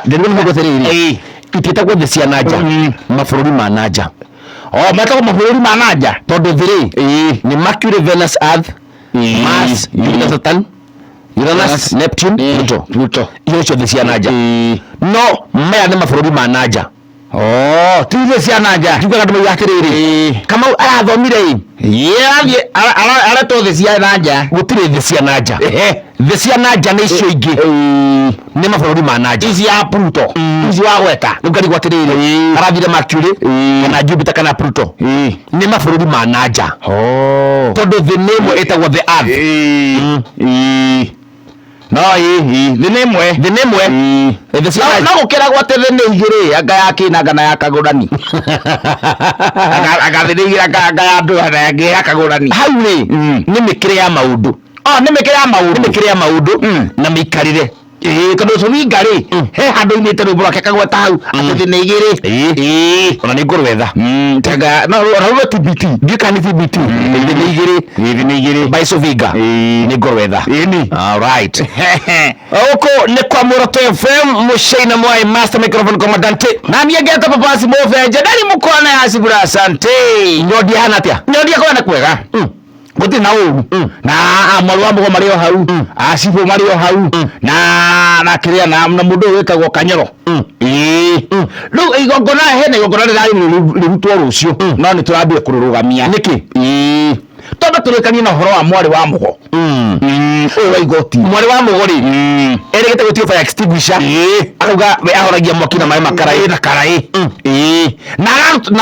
Ndĩrĩ nĩ atĩrĩrĩ, itiĩtagwo thĩ cia nanja, mabũrũri ma nanja. O metagwo mabũrũri ma nanja. Tondũ thĩ rĩ, nĩ Mercury, Venus, Earth, Mars, Jupiter, Saturn, Uranus, Neptune, Pluto. Pluto. Icio nĩcio thĩ cia nanja, no maya nĩ mabũrũri ma nanja. Oh, ti thĩ cia nanja. Njugaga andũ mauga atĩrĩrĩ, Kamau arathomire ĩ. Arathiĩ aretwo thĩ cia nanja. Gũtirĩ thĩ cia nanja. Thĩ cia nanja nĩ icio ingĩ, nĩ mabũrũri ma nanja. Ici ya Pluto, ici wagweta. Rĩu ngarigwo atĩrĩrĩ, arathire Mercury kana Jupiter kana Pluto? Nĩ mabũrũri ma nanja, tondũ thĩ nĩ ĩmwe ĩtagwo the Earth. No ĩ thĩ nĩ ĩmwe. Thĩ nĩ ĩmwe. Thĩ cia No gũkĩragwo atĩ thĩ nĩ igĩrĩ, anga ya kĩna anga na ya kagũrani. Anga thĩ nĩ igĩrĩ, anga ya andũ na ĩngĩ ya kagũrani. Hau rĩ, nĩ mĩkĩre ya maũndũ. Oh, nĩ mĩkĩre ya maũndũ. Nĩ mĩkĩre ya maũndũ na mĩikarĩre. Ĩĩ, tondũ Cũringa rĩ, he handũ ainĩte rwĩmbo rwake akagweta hau atĩ thĩ nĩ igĩrĩ. Ĩĩ, ona nĩ ngũrwetha. Tanga no ona rũrũ TBT. Ndiũĩ kana nĩ TBT. Thĩ nĩ igĩrĩ. Thĩ nĩ igĩrĩ. By Sovinga. Nĩ ngũrwetha. Ĩni. All right. Gũkũ nĩ kwa Muoroto FM, Mũcaina Mwai, Master Microphone Commandante. Na niĩ ngetwo Papasi Mũbenje, ndari mũkwana ya Cibura, asante. Nyondi hana atĩa? Nyondi akona kwega. Gũtirĩ na ũru, na mwarĩ wa mũgo marĩ o hau, acibũ marĩ o hau, na kĩrĩa na mũndũ ũyũ wĩtagwo Kanyoro. Ĩĩ, rĩu igongona, hena igongona rĩrarĩ rĩrutwo rũciũ, no nĩ tũrambire kũrũrũgamia. Nĩkĩ? Ĩĩ, twambe tũrĩkanie na ũhoro wa mwarĩ wa mũgo ũyũ wa igoti. Mwarĩ wa mũgo rĩ, erĩgĩte gwĩtio fire extinguisher. Akauga we ahoragia mwaki na maĩ makaraĩ. Na karaĩ. Ĩĩ, na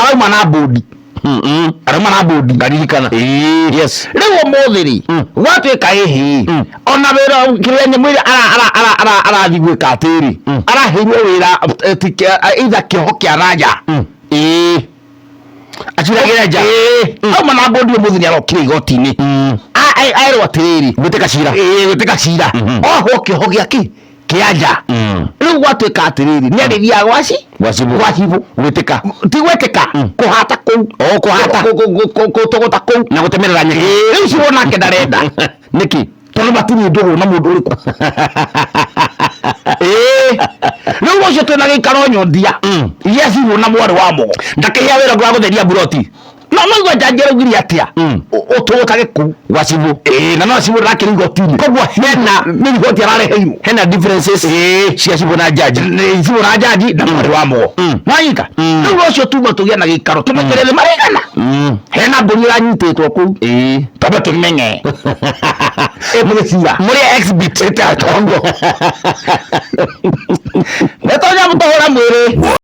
arauma na mbũndi, arauma na mbũndi. Ngaririkana. Ĩĩ. Yes. Rĩu ũmũthĩ rĩ, gwatuĩka ĩhĩ ona wĩra kĩrĩa nyamũ ĩrĩa arathiĩ gwĩka atĩrĩ, araheirwo wĩra either kĩoho kĩa nanja. Ĩĩ. Aciragĩra nja. Ĩĩ, auma na mbũndi ũmũthĩ nĩ arokire igoti-inĩ. Aerwo atĩrĩrĩ, Gwĩtĩka cira. Ĩĩ, gwĩtĩka cira, ohwo kĩoho gĩakĩ kĩa nja. Rĩu gwatuĩka atĩrĩrĩ, nĩ arĩthiaga gwaci Gwa cibũ. Gwa cibũ. Gwĩtĩka. Ti gwĩtĩka, kũhata kũu. O kũhata. Gũtũgũta kũu. Na gũtemerera nyeki. Rĩu cibũ nake ndarenda. Nĩkĩ? Tondũ matirĩ ndũgũ na mũndũ ũrĩkũ. Ĩĩ, rĩu ũcio twĩna gĩikaro nyondia iria cibũ na mwarĩ wa mũgo. Ndakĩhea wĩra wa gũtheria mburoti. No igua njanji araugire atĩa? Ũtũgũtage kũu. Gwa cibũ. Ĩĩ, na no cibũ ndakĩrĩ igoti-inĩ. Koguo hena nĩ riboti arareheirwo. Hena differences cia cibũ na jaji. Nĩ cibũ na njanji na mwarĩ wa mũgo. Nwanyita? Rĩu ũcio tuma tũgĩe na gĩikaro tũmenyere thĩ marĩgana. Hena mbũri ĩranyitĩtwo kũu. Twambe tũmenye ĩmũgĩcira. Mũrĩ exhibit. Ĩta tongo. Nĩtonya mũtũhũra mwĩrĩ.